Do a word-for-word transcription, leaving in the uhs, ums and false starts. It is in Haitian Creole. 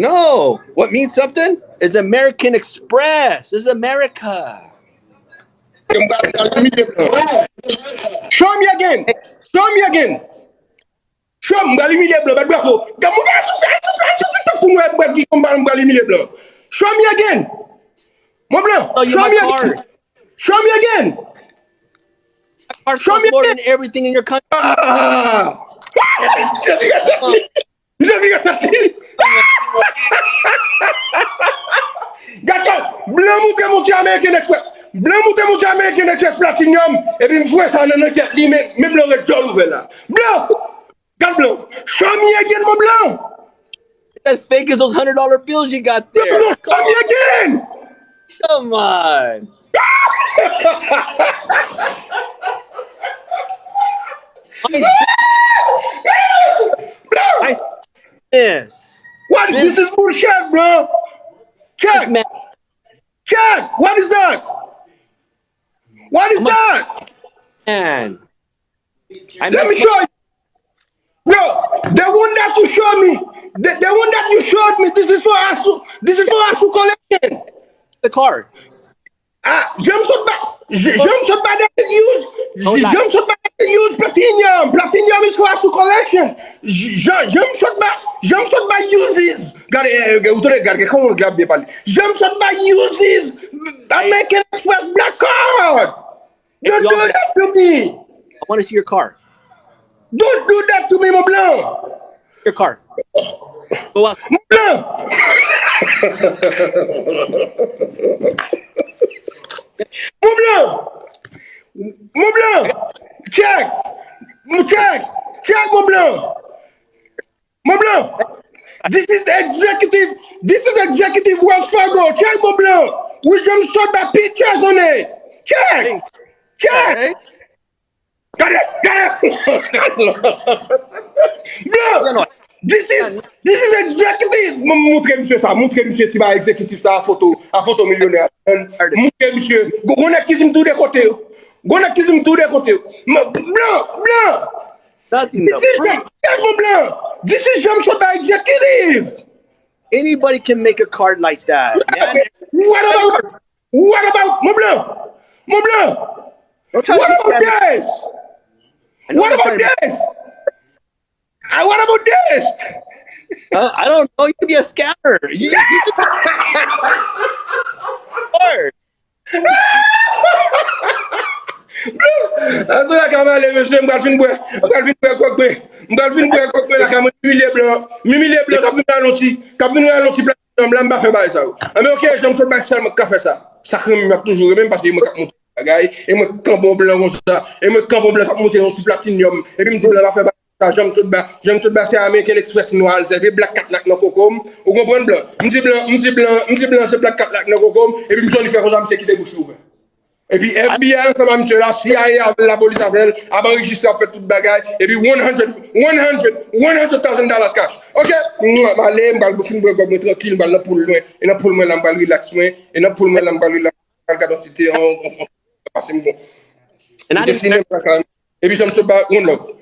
No, what means something is American Express. Is America. Mwen pral imite blan. Show me again. Show me again. Show me, mwen pral imite blan. Bat bravo. Gade moun al sou al sou al sou TikTok pou nou wè blan ki konpa mwen pral imite blan. Show me again. Mon blan. Oh, you Show my me car. Again. Show me again. Car Show me costs more again. Than everything in your country. Ah. Misye vire tèt li. Misye vire tèt li. Gade, blan moute monte American Express. Blan moute monte American Express Platinum. Epi m voye sa nan nan tèt li, men men blan ret djòl ouvè la. Blan! Gade blan! Show me again, mon blan! As fake as those hundred dollar bills you got there. Blan, show me again! Come on. I, Blan! I, yes. What? This is bullshit, bro! Check! Man, Check! What is that? What is that? Man. I Let me make show you. Bro, the one that you show me, the, the one that you showed me, this is for Asu, this is for Asu collection. The car. Ah, jan m sot ba, jan m sot ba that use, Don't lie. Jan m sot ba that use platinum. Platinum is for Asu collection. Jan jan m sot ba, jan m sot ba uses. Gade, eh, eh, ou tande, gade, kòman w grab byen pale. Jan m sot ba uses American Express black card. Don't Yo, do that to me. I want to see your car. Don't do that to me, mon blan. Your car. Go out. Mon blan. Mon blan. Mon blan. Check. Mon check. Check, mon blan. Mon blan. This is executive. This is executive Wells Fargo. Check, mon blan. Wi, jan m sot ba pictures on it. Check. Check. Gade, gade. Blan. This is, this is executive. M montre misye sa. Montre misye ti ba egzekitif sa a foto. A foto milyonè. Montre misye. Gon nèg ki di m tou de kote yo. Gon nèg ki di m tou de kote yo. Blan, blan. Nothing. This is jan, check, mon blan. This is jan m sot ba executive. Anybody can make a card like that, man. What about, what about, mon blan? Mon blan. Don't try to What be about savage. This? I know What you're about trying to- This? Ah, what about this? Uh, I don't know. You could be a scammer. You, you could Lord. Antre lakay mwen ale, mesye, m pral fin bwè. M pral fin bwè kòk mwen. M pral fin bwè kòk mwen lakay mwen. M imilye blan. M imilye blan k ap vin ralonti. K ap vin ralonti platinum la, m pa fè bagay sa yo. Anben, oke, jan m sot bay sèlman k ka fè sa. Sa k renmen m ap toujou renmen m paske mwen k ap monte bagay. E mwen k kanpe yon blan konsa. E mwen k kanpe yon blan k ap monte yon ti platinum. Epi m di blan pa fè bagay sa. Jan m sot ba, jan m sot ba se American Express nwa al sèvi, black Cadillac nan koko m. Ou konprann blan? M di blan, m di blan, m di blan se black Cadillac nan koko m. Epi m sot li fè konsa, misye kite bouch li ouvè. Epi F B I ansanm a misye la, C I A avè l, lapolis avè l, ap anrejistre, ap fè tout bagay. Epi one hundred, one hundred, one hundred thousand dollars cash. Oke, m ale, m pral fin bwè kòk mwen trankil, m pral nan pool mwen. E nan pool mwen la, m pral relax mwen. E nan pool mwen la, m pral relax. M pral gade yon ti te, on, on, on, pase m bon. And I Mete didn't sinema sa. Epi jan m sot ba, one love.